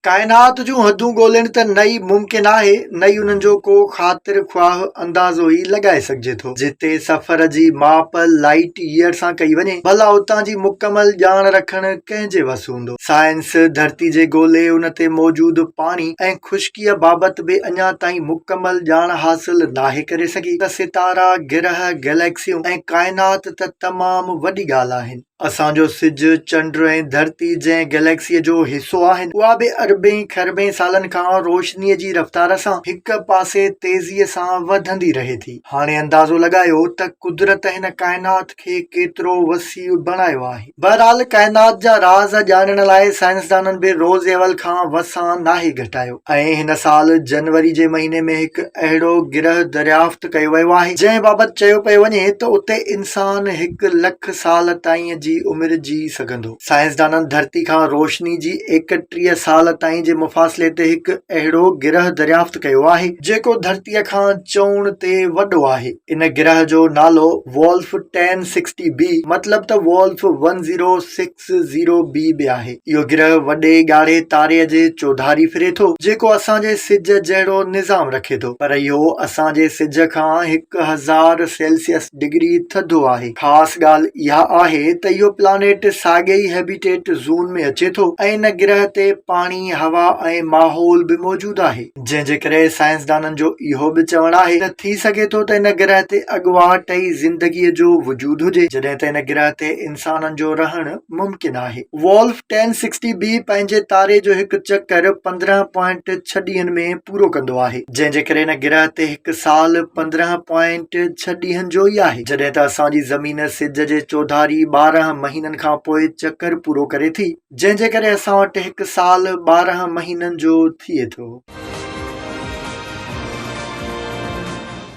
ڪائنات جون حدون ڳولڻ ته نه ئي ممڪن آهي، نه ئي انهن جو ڪو خاطر خواهه اندازو ئي لڳائي سگهجي ٿو. جتي سفر جي ماپ لائيٽ ييئر سان ڪئي وڃي، ڀلا اتان جي مڪمل ڄاڻ رکڻ ڪنهن جي وس هوندو؟ سائنس ڌرتي جي گولي، ان تي موجود پاڻي ۽ خشڪيء بابت به اڃا تائين مڪمل ڄاڻ حاصل ناهي ڪري سگهي ته ستارا، گرهه، گئليڪسيون ۽ ڪائنات ته تمام وڏي ڳالهه آهن. اسان جو سج، چنڊ ۽ ڌرتي جنهن گئليڪسيء جو حصو آهن، اها به اربين کربين سالن کان روشنيء جي رفتار سان هڪ پاسي تيزيء سان وڌندي رهي ٿي. هاڻي اندازو لڳايو ته قدرت هن ڪائنات کي ڪيترو وسيع بڻايو آهي. بهرحال ڪائنات جا راز ڄاڻڻ لاء سائنسدانن به روز اول کان وسان ناهي گهٽايو ۽ هن سال جنوري جي مهيني ۾ هڪ اهڙو گرهه دريافت ڪيو ويو آهي، جنهن بابت چيو پيو وڃي ته اتي انسان هڪ لک سال تائين جي عمر جي سگهندو. سائنسدانن ڌرتي کان روشني جي 31 سال تائين جي مفاصلي تي هڪ اهڙو گرهه دريافت ڪيو آهي، جيڪو ڌرتيء کان چئوڻ تي وڏو آهي. ان گرهه جو نالو وولف ٽين سڪسٽي بي مطلب ته وولف one zero six zero B به آهي. اهو گرهه وڏي ڳاڙهي تاري جي چوڌاري ڦري ٿو، جيڪو اسان جي سج جهڙو نظام رکي ٿو، پر اهو اسان جي سج کان 1000 سيلسيس ڊگري ٿڌو آهي. خاص ڳالهه اها آهي ته اهو پلانيٽ ساڳئي ئي هيبيٽيٽ زون ۾ اچي ٿو ۽ ان گرهه تي پاڻي، هوا ۽ ماحول به موجود آهي. جنهن جي ڪري سائنسدانن جو اهو به چوڻ آهي ته ٿي سگهي ٿو ته ان گرهه تي اڳواٽ ئي زندگيء جو وجود هجي، جڏهن ته ان گرهه تي انسانن جو رهڻ ممڪن آهي. وولف ٽين سڪسٽي بي پنهنجي تاري جو هڪ چڪر 15 پوائنٽ ڇهه ڏينهن ۾ پورو ڪندو آهي، جنهن جي ڪري ان گرهه تي هڪ سال 15 پوائنٽ ڇهه ڏينهن جو ئي آهي، جڏهن ته اسان جي زمين سج جي چوڌاري 12 مهينن کان پوء چڪر پورو ڪري ٿي. جنهن جي ڪري اسان وٽ هڪ سال 12 مهينن جو ٿئي ٿو.